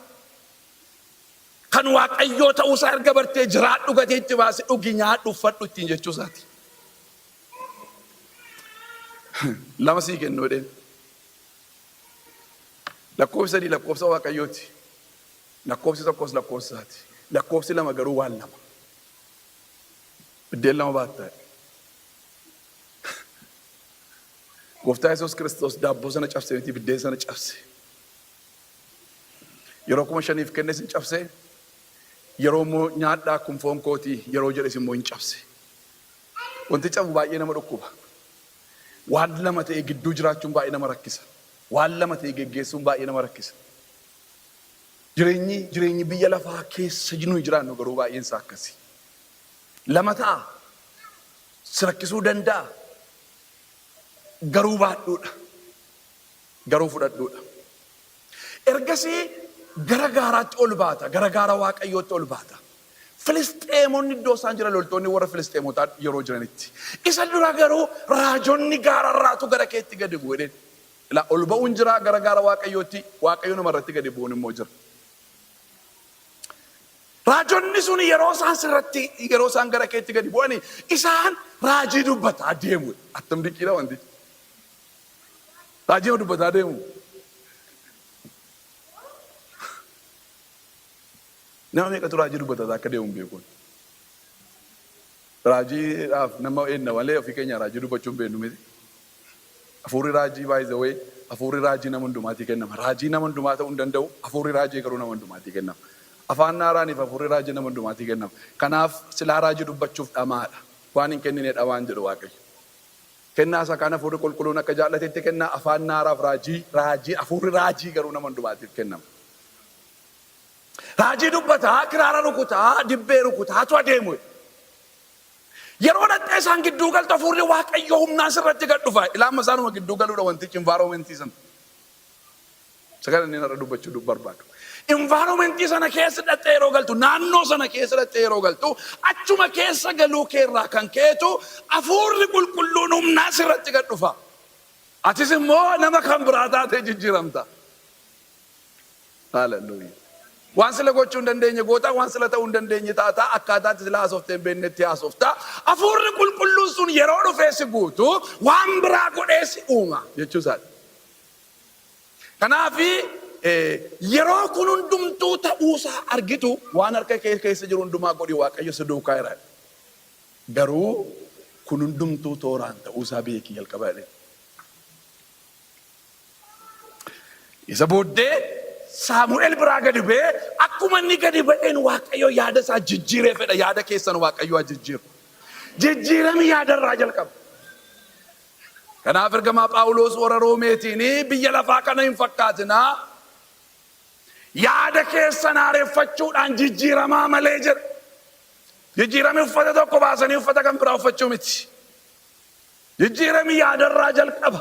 Kan Waaqayyoo ta'uusaa erga bartee jiraadhu gatii itti baasi dhugi nyaadhu uffadhu ittiin jechuu isaati. Lama sii kennu jedheen. Lakkoofsi sadii lakkoofsa Waaqayyooti. Lakkoofsi tokkos lakkoofsa isaati. Lakkoofsi lama garuu waan lama. Biddeen lama baatta. Gooftaa Yesuus Kiristoos daabboo sana cabse miti biddeen sana cabse. Yeroo 5,000f kennes hin cabse. Yeroo immoo nyaadhaa kun foon kooti yeroo jedhes immoo hin cabse. Wanti cabu baay'ee nama dhukkuba. Waan lama ta'e gidduu jiraachuun baay'ee nama rakkisa. Waan lama ta'e geggeessuun baay'ee nama rakkisa. Jireenyi biyya lafaa keessa nuyi jiraannu garuu baay'een isaa akkasi. Lama ta'a. Si rakkisuu danda'a. Garuu baadhuudha. Garuu fudhadhuudha. Ergasii gara gaaraatti ol baata. Gara gaara Waaqayyootti ol baata. Filisxeemonni iddoo isaan jiran loltoonni warra Filisxeemotaa yeroo jiranitti. Isa dura garuu raajonni gaararraatu gara keetti gadi bu'u jedheen. Ilaa ol ba'uun jira gara gaara Waaqayyootti, Waaqayyo nama irratti gadi bu'uun immoo jira. Raajonni sun yeroo isaan sirratti, yeroo isaan gara keetti gadi bu'anii, isaan raajii dubbataa deemu. Attam dinqiidha wantichi. Raajii dubbataa deemu. Nama meeqatu raajii dubbataa akka deemu hin beeku. Raajiidhaaf nama eenna malee ofii keenya raajii dubbachuu hin beeknu miti. Hafuurri raajii, by the way, hafuurri raajii nama hundumaatii kennama. Raajii nama hundumaa ta'uu hin danda'u, hafuurri raajii garuu nama hundumaatii kennama. Afaan haaraaniif hafuurri raajii nama hundumaatii kennama. Kanaaf silaa raajii dubbachuuf dhamaadha. Waan hin kennine dhamaan jedhu Waaqayyo. Kennaa isa kaan hafuurri qulqulluun akka jaallatetti kenna, afaan haaraaf raajii, hafuurri raajii garuu nama hundumaatiif kennama. Raajii dubbataa, kiraara rukutaa, dibbee rukutaatu adeemu. Yeroo dhaqxee isaan gidduu galtu hafuurri Waaqayyoo humnaan sirratti gad dhufa. Ilaama isaanuma gidduu galuudha wantichi, environmentii sana. Isa kana inni har'a dubbachuu barbaadu. Environmentii sana keessa dhaqxee yeroo galtu, naannoo sana keessa dhaqxee yeroo galtu, achuma keessa galuu keerraa kan keetu hafuurri qulqulluun humnaan sirratti gad dhufa. Atis immoo nama kan biraa taatee jijjiiramta. Hallelujah. Waan sila gochuu hin dandeenye gootaa, waan sila ta'uu hin dandeenye taataa, akkaataatti sila haasoftee hin beeknetti haasoftaa. Hafuurri qulqulluun sun yeroo dhufee si guutu waan biraa godhee si uuma jechuu isaati. Kanaaf yeroo kun hundumtuu ta'uusaa argitu, waan harka kee keessa jiru hundumaa godhi, Waaqayyo si duukaa jira. Garuu kun hundumtuu tooraan ta'uusaa beeki jalqaba jedhee. Isa booddee Saamu'eel biraa gadi ba'ee, akkuma inni gadi ba'een Waaqayyo yaada isaa jijjiiree fedha. Yaada keessan Waaqayyo haa jijjiiru. Jijjiirami yaada irraa jalqaba. Kanaaf ergamaa Phaawulos warra Roomeetiin, "Biyya lafaa kana hin fakkaatinaa. Yaada keessan haareffachuudhaan jijjiiramaa malee," jedha. Jijjiirami uffata tokko baasanii uffata kan biraa uffachuu miti. Jijjiirami yaadarraa jalqaba.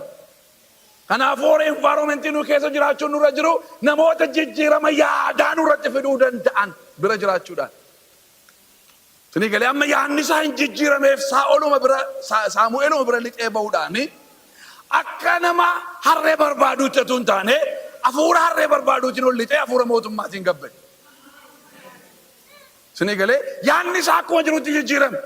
Kanaafuu warra environmentii nu keessa jiraachuun nurra jiru namoota jijjiirama yaadaa nurratti fiduu danda'an bira jiraachuudhaan. Isinii galee? Amma yaadni isaa hin jijjiirameef. Saa'oluma bira, Saamu'eeluma bira lixee ba'uudhaan akka nama harree barbaaduutti otoo hin taane, hafuura harree barbaaduutiin ol lixee hafuura mootummaatiin gabbate. Isinii galee? Yaadni isaa akkuma jirutti jijjiirame.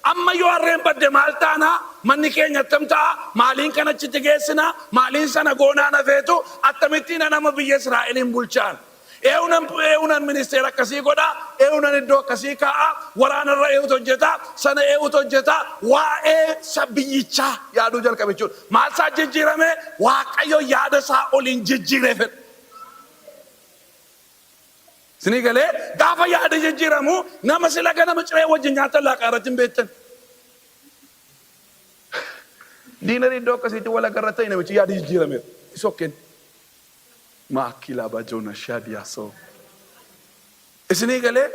Amma yoo harreen badde maal taanaa? Manni keenya attam ta'a? Maaliin kan achitti geessinaa? Maaliin sana goonaa nafeetu akkamittiin nama biyya Israa'eliin bulchaan? Eewunan ministeera akkasii godhaa? Eewunan iddoo akkasii kaa'a? Waraanarra eewutu hojjeta? Sana eewutu hojjeta? Waa'ee biyyichaa yaaduu jalqabe jechuudha. Maal isaa jijjiirame? Waaqayyo yaada isaa oliin jijjiiree fedha. Isinii galee? Gaafa yaada jijjiiramu, nama sila ganama ciree wajjin nyaatan laaqaa irratti hin beektan. Dinnerii iddoo akkasiitti wal agarra ta'e, namichi yaada jijjiirameera. Isokkeen. Maakilaa bajoona shaadiyaasoo. Isinii galee?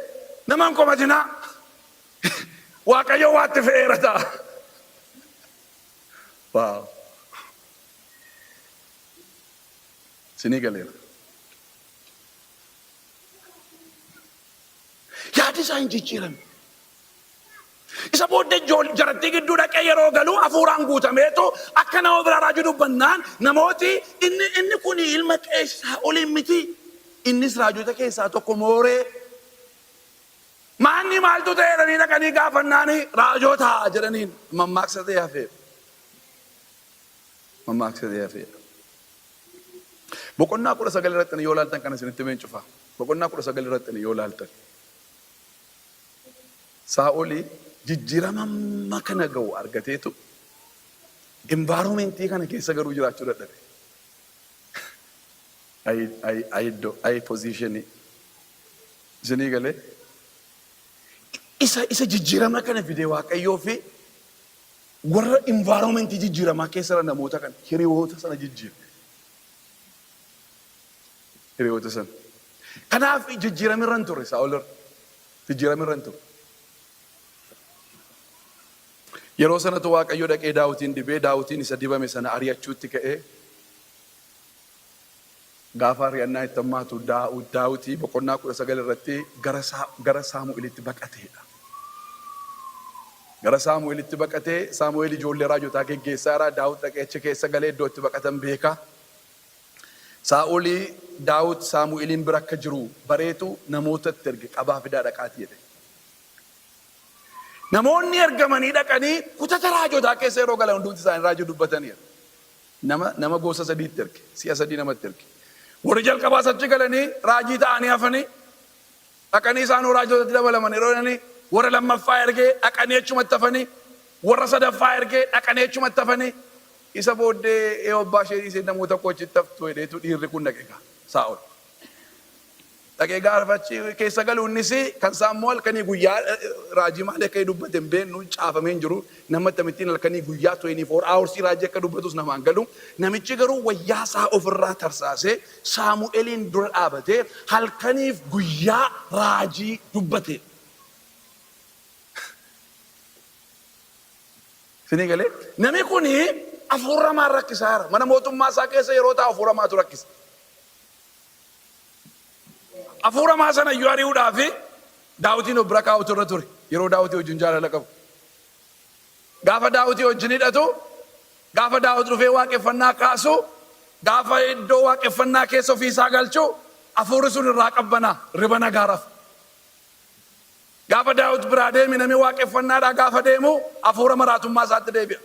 Nama hin komatinaa. Waaqayyo waatti fe'eera ta'a. Waaw. Isinii galeera. Yaadi isaa hin jijjiirame. Isa booddee jarattii gidduu dhaqee yeroo galu hafuuraan guutameetu akka nama biraa raajii dubbannaan, namooti, Inni kun ilma qeessaa Saa'oliin miti? Innis raajota keessaa tokko mooree? Maanni maaltu ta'e?" jedhanii dhaqanii gaafannaan, "Raajota" jedhaniin. Mammaaksa ta'e hafeera. Mammaaksa ta'e hafeera. Boqonnaa 19 irratti yoo ilaaltan, kana isinitti himeen cufa. Boqonnaa 19 irratti yoo ilaaltan, Saa'oli jijjiirama amma kana ga'u argateetu environmentii kana keessa garuu jiraachuu dadhabe. Ayi iddoo, ayi positionii. Isinii galee? Isa jijjiirama kana fide Waaqayyoo fi warra environmentii jijjiiramaa keessa jiran, namoota kana, hiriyoota sana jijjiire. Hiriyoota sana. Kanaaf jijjiirama irra hin turre Saa'ol irra. Jijjiirama irra hin turre. Yeroo sanatu Waaqayyo dhaqee Daawitiin dibee, Daawitiin isa dibame sana ari'achuutti ka'ee, gaafa ari'annaa itti hammaatu Daawitii boqonnaa 19 irratti gara Saamu'eelitti baqateedha. Gara Saamu'eelitti baqatee, Saamu'eel ijoollee raajotaa geggeessaa jira. Daawit dhaqee achi keessa galee iddoo itti baqatan beeka. Saa'olii Daawit Saamu'eliin bira akka jiru bareetu namoota itti erge, qabaa fidaa dhaqaatii jedhe. Namoonni ergamanii dhaqanii kutata raajotaa keessa yeroo galan hundumti isaanii raajii dubbataniiru. Nama nama gosa sadiitti erge. Si'a sadii namatti erge. Warri jalqabaas achi galanii raajii ta'anii hafanii dhaqanii isaanuu raajotatti dabalaman yeroo jedhanii, warra lammaffaa ergee dhaqanii achumatti hafanii, warra sadaffaa ergee dhaqanii achumatti hafanii, isa booddee ee obbaa ishee dhiisee namoota koo achitti haftu jedheetu dhiirri kun dhaqe egaa Saa'ol. Dhaqee gaafa achi keessa galu innis kan isaa immoo halkanii guyyaa raajii maalii akka inni dubbate hin beeknu, caafamee hin jiru. Nama akkamittiin halkanii guyyaa 24 hours raajii akka dubbatus namaan galu. Namichi garuu wayyaa isaa ofirraa tarsaasee Saamu'eliin dura dhaabatee halkaniif guyyaa raajii dubbate. Isinii galee? Nami kun hafuurra hamaan rakkisaa jira. Mana mootummaa isaa keessa yeroo taa'u hafuura hamaatu rakkisa. Hafuura hamaa sana iyyuu ari'uudhaaf Daawitiin of bira kaa'utu irra ture. Yeroo Daawitii wajjin jaalala qabu. Gaafa Daawitii wajjin hidhatu, gaafa Daawit dhufee waaqeffannaa kaasu, gaafa iddoo waaqeffannaa keessa ofii isaa galchu, hafuurri sun irraa qabbanaa, riba nagaa rafa. Gaafa Daawit biraa deeme namni waaqeffannaadhaa gaafa deemu hafuura maraatummaa isaatti deebi'a.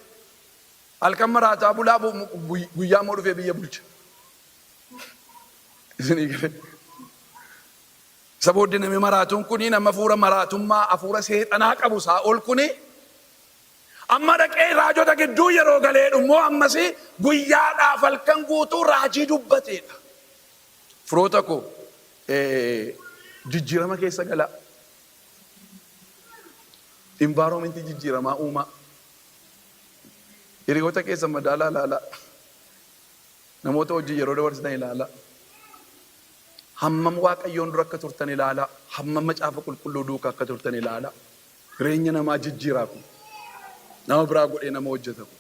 Halkan maraataa bulaa, guyyaa immoo dhufee biyya bulcha. Isinii galee? Isa booddee namni maraatuun kuni nama hafuura maraatummaa, hafuura seexanaa qabu Saa'ol kuni amma dhaqee raajota gidduu yeroo galee immoo ammas guyyaadhaaf halkan guutuu raajii dubbateedha. Firoota koo, jijjiirama keessa galaa. Environmentii jijjiiramaa uumaa. Hiriyoota keessan madaalaa ilaalaa. Namoota wajjin yeroo dabarsitan ilaalaa. Hammam Waaqayyoon dura akka turtan ilaalaa. Hammam Macaafa Qulqulluu duukaa akka turtan ilaalaa. Jireenya namaa jijjiiraa kun. Nama biraa godhee nama hojjeta kun.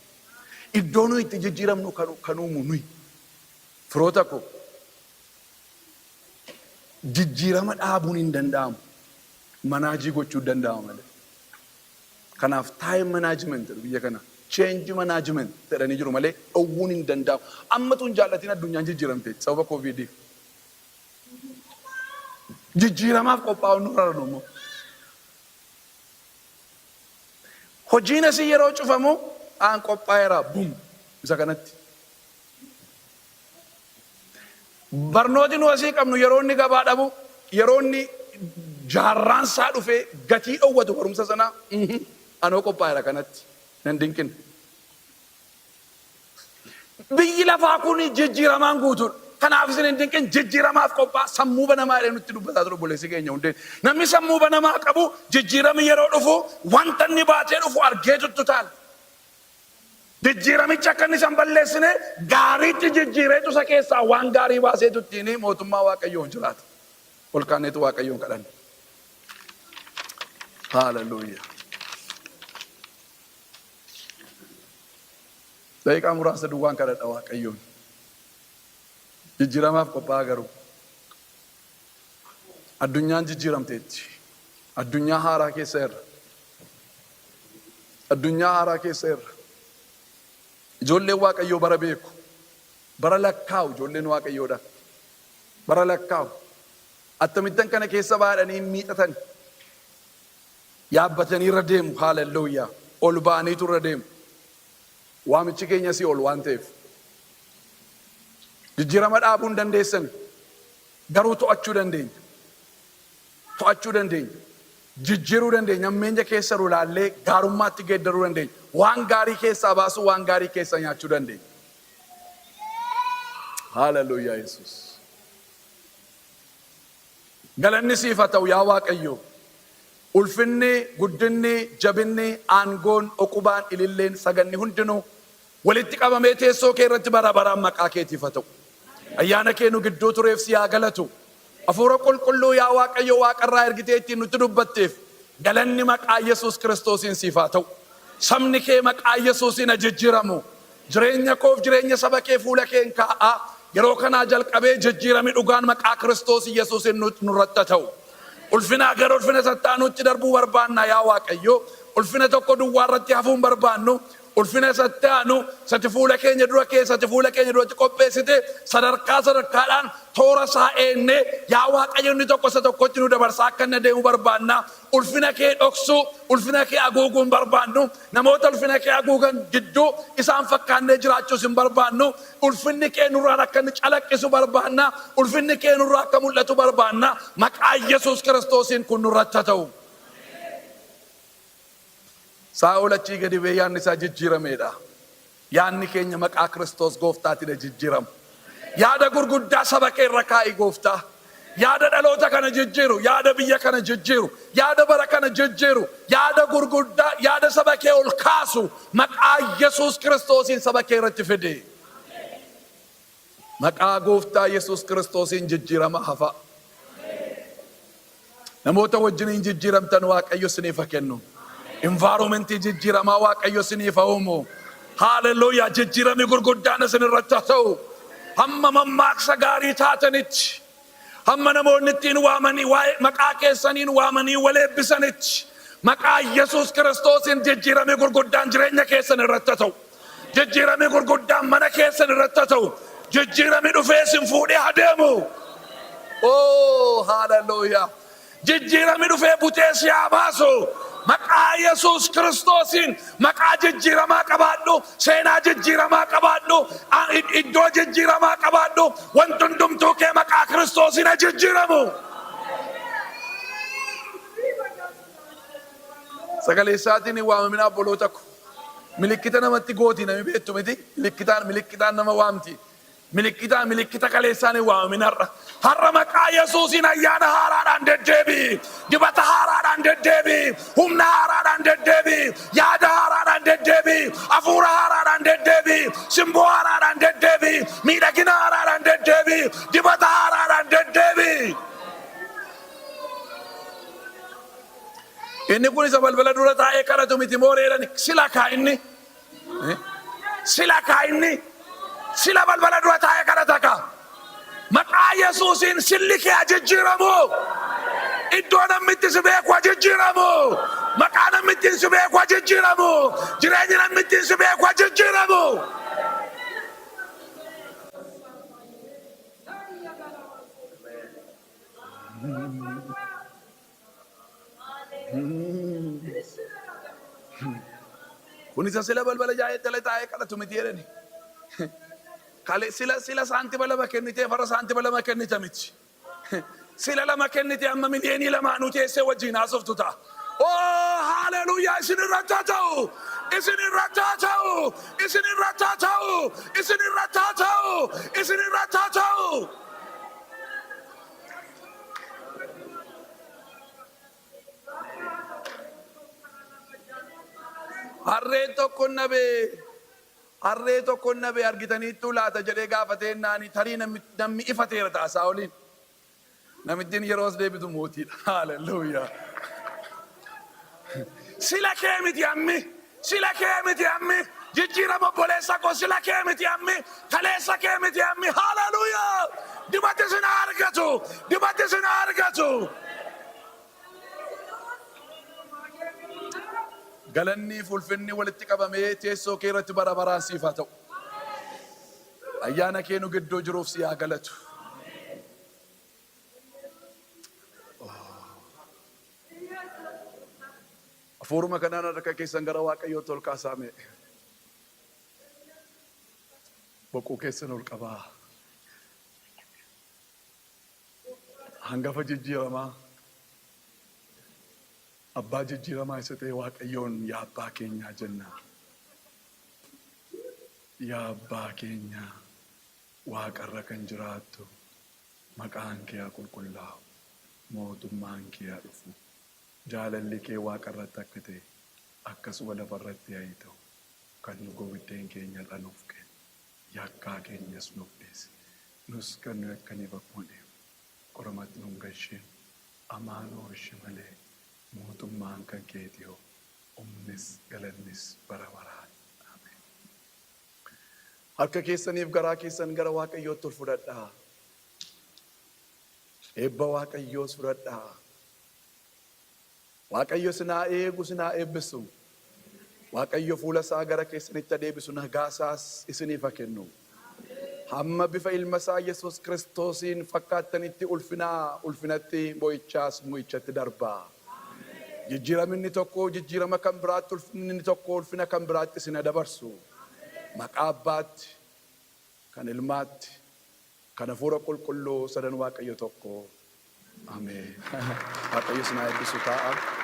Iddoo nuyi itti jijjiiramnu kan uumu nuyi. Firoota koo, jijjiirama dhaabuun hin danda'amu. Manaajii gochuu danda'ama malee. Kanaaf time management jedhu biyya kana. Change management jedhanii jiru malee dhowwuun hin danda'amu. Ammatu hin jaallatin addunyaan jijjiiramteetti sababa COVIDiif. Jijjiiramaaf qophaa'uun nurra jira immoo. Hojiin asii yeroo cufamu aan qophaa'eera bum isa kanatti. Barnooti nu asii qabnu yeroo inni gabaa dhabu, yeroo inni jaarraan isaa dhufee gatii dhowwatu barumsa sanaa, anoo qophaa'eera kanatti nan dinqin. Biyyi lafaa kun jijjiiramaan guutuudha. Kanaaf isin hin dinqin, jijjiiramaaf qophaa sammuu banamaa jedhee nutti dubbataa ture obboleessi keenya hundeen. Namni sammuu banamaa qabu jijjiirami yeroo dhufu wanta inni baatee dhufu argeetu utaala. Jijjiiramichi akka inni isa hin balleessine gaariitti jijjiireetu isa keessaa waan gaarii baaseetu ittiin mootummaa Waaqayyoof jiraata. Ol kaaneetu Waaqayyoon kadhanna. Haaleluyyaa. Daqiiqaa muraasa duwwaan kadhadha Waaqayyoon. Jijjiiramaaf qophaa'aa garuu. Addunyaan jijjiiramteetti. Addunyaa haaraa keessa irra. Addunyaa haaraa keessa irra. Ijoolleen Waaqayyoo bara beeku. Bara lakkaa'u ijoolleen Waaqayyoodha. Bara lakkaa'u. Akkamittan kana keessa baadhanii hin miixatan. Yaabbatanii irra deemu. Haalelluuyaa. Ol ba'aniitu irra deemu. Waamichi keenya asii ol waan ta'eef. Jijjiirama dhaabuu hin dandeessan. Garuu to'achuu dandeenya. To'achuu dandeenya. Jijjiiruu dandeenya. Hammeenya keessa jiru ilaallee gaarummaatti geeddaruu dandeenya. Waan gaarii keessaa baasuu, waan gaarii keessaa nyaachuu dandeenya. Haaleluyyaa Yesuus. Galanni siif haa ta'u yaa Waaqayyo. Ulfinni, guddinni, jabinni, aangoon, oqubaan, ililleen, saganni hundinuu walitti qabamee teessoo kee irratti bara baraan maqaa keetiif haa ta'u. Ayyaana kee nu gidduu tureef si haa galatu. Hafuura Qulqulluu yaa Waaqayyo waaqarraa ergitee ittiin nutti dubbatteef galanni maqaa Yesuus Kiristoosiin siif haa ta'u. Sabni kee maqaa Yesuusiin haa jijjiiramu. Jireenya koof jireenya saba kee fuula keen kaa'a. Yeroo kanaa jalqabee jijjiirami dhugaan maqaa Kiristoos Yesuusiin nurratti haa ta'u. Ulfinaa gara ulfina isatti aanuutti darbuu barbaanna yaa Waaqayyo. Ulfina tokko duwwaa irratti hafuu hin barbaannu. Ulfina isatti aanu, isatti fuula keenya dura keessa, isatti fuula keenya duratti qopheessite, sadarkaa sadarkaadhaan toora isaa eegnee, yaa Waaqayyo, inni tokko isa tokkotti nu dabarsaa akka inni adeemu barbaanna. Ulfina kee dhoksuu, ulfina kee haguuguu hin barbaannu. Namoota ulfina kee haguugan gidduu isaan fakkaannee jiraachuus hin barbaannu. Ulfinni kee nurraan akka inni calaqqisu barbaanna. Ulfinni kee nurraa akka mul'atu barbaanna. Maqaa Yesuus Kiristoosiin kun nurratti haa ta'u. Saa'ol achii gadi ba'ee yaadni isaa jijjiirameedha. Yaadni keenya maqaa Kiristoos Gooftaatiidha jijjiiramu. Yaada gurguddaa saba kee irra kaa'i, Gooftaa. Yaada dhaloota kana jijjiiru, yaada biyya kana jijjiiru, yaada bara kana jijjiiru, yaada gurguddaa, yaada saba kee ol kaasu maqaa Yesuus Kiristoosiin saba kee irratti fidi. Maqaa Gooftaa Yesuus Kiristoosiin jijjiirama hafa. Namoota wajjiniin jijjiiramtan Waaqayyo isiniif haa kennu. Environmentii jijjiiramaa Waaqayyo isiniif haa uumu. Haaleluyyaa! Jijjiiramni gurguddaan isin irratti haa ta'u. Hamma mammaaksa gaarii taatanitti, hamma namoonni ittiin waamanii, waa'ee maqaa keessaniin waamanii wal eebbisanitti, maqaa Yesuus Kiristoosiin jijjiiramni gurguddaan jireenya keessan irratti haa ta'u. Jijjiiramni gurguddaan mana keessan irratti haa ta'u. Jijjiiramni dhufee isin fuudhee haa deemu. Oh, hallelujah. Jijjiiramni dhufee butee si haa baasu. Maqaa Yesuus Kiristoosiin maqaa jijjiiramaa qabaadhu, seenaa jijjiiramaa qabaadhu, iddoo jijjiiramaa qabaadhu, wanti hundumtuu kee maqaa Kiristoosiin haa jijjiiramu. Sagalee isaatiin hin waamaminaa, obboloota ko. Milikkita namatti gooti nami beektu miti. Milikkitaan milikkitaan nama waamti. Milikkitaan milikkita kaleessaan hin waamamin har'a. Har'a maqaa Yesuusiin ayyaana haaraadhaan deddeebi'i. Dibata haaraadhaan deddeebi'i. Humna haaraadhaan deddeebi'i. Yaada haaraadhaan deddeebi'i. Hafuura haaraadhaan deddeebi'i. Simboo haaraadhaan deddeebi'i. Miidhagina haaraadhaan deddeebi'i. Dibata haaraadhaan deddeebi'i. Inni kun isa balbala dura taa'ee kadhatu miti moo reedhani? Sila kaa inni. Sila kaa inni. Sila balbala dura taa'ee kadhata kaa. Maqaa Yesuusiin silli kee haa jijjiiramu. Iddoo namni itti si beeku haa jijjiiramu. Maqaa namni ittiin si beeku haa jijjiiramu. Jireenyi namni ittiin si beeku haa jijjiiramu. Kun isa sila balbala jaa'ee jala taa'ee kadhatu miti jedhani. Kale sila sila saantima 2 kennitee farra saantima 2 kennita miti. Sila 2 kennitee amma miliyoonii lamaanuu teessee wajjin haasoftu ta'a. Oh, haleluuyaa! Isin irratti haa ta'u! Isin irratti haa ta'u! Isin irratti haa ta'u! Isin irratti haa ta'u! Isin irratti haa ta'u! Harreen tokko nabee, harree tokko nabee argitaniittuu laata jedhee gaafatee naani tarii namni ifateera ta'a Saa'oliin. Namittiin yeroo as deebitu mootiidha. Haaleluyyaa. Sila kee miti ammi. Sila kee miti ammi. Jijjiirama, obboleessa koo, sila kee miti ammi. Kaleessa kee miti ammi. Haaleluyyaa. Dibati sin haa argatu. Dibati sin haa argatu. Galanni fi ulfinni walitti qabamee teessoo kee irratti bara baraan siif haa ta'u. Ayyaana kee nu gidduu jiruuf si haa galatu. Hafuuruma kanaan harka keessan gara Waaqayyootti ol kaasaa mee. Boquu keessan ol qabaa. Hangafa jijjiiramaa, abbaa jijjiiramaa isa ta'e Waaqayyoon yaa abbaa keenyaa jenna. Yaa abbaa keenya waaqarra kan jiraattu, maqaan kee haa qulqullaa'u, mootummaan kee haa dhufu, jaalalli kee waaqarratti akka ta'e akkasuma lafarratti haa ta'u. Kan nu biddeen keenya har'a nuuf kenni. Yakkaa keenyas nuuf dhiisi. Nus kan nu yakkaniif akkuma dhiifnu. Qorumatti nu hin galchin. Hamaa nu oolchi malee mootummaan kan keetii hoo. Humnis galannis bara baraan. Ameen. Harka keessaniif garaa keessan gara Waaqayyootti ol fudhadhaa. Eebba Waaqayyoos fudhadhaa. Waaqayyo isin haa eegu, isin haa eebbisu. Waaqayyo fuula isaa gara keessanitti adeebisu, nagaa isaas isiniif haa kennu. Hamma bifa ilma isaa Yesuus Kiristoosiin fakkaattanitti ulfinaa ulfinatti, mo'ichaas mo'ichatti darbaa. Jijjiiraminni tokko jijjiirama kan biraatti, ulfinni tokko ulfina kan biraatti isin dabarsu. Maqaa Abbaatti, kan Ilmaatti, kan Hafuura Qulqulluu, sadan Waaqayyo tokko. Ameen. Waaqayyo isin haa eebbisu, ta'a.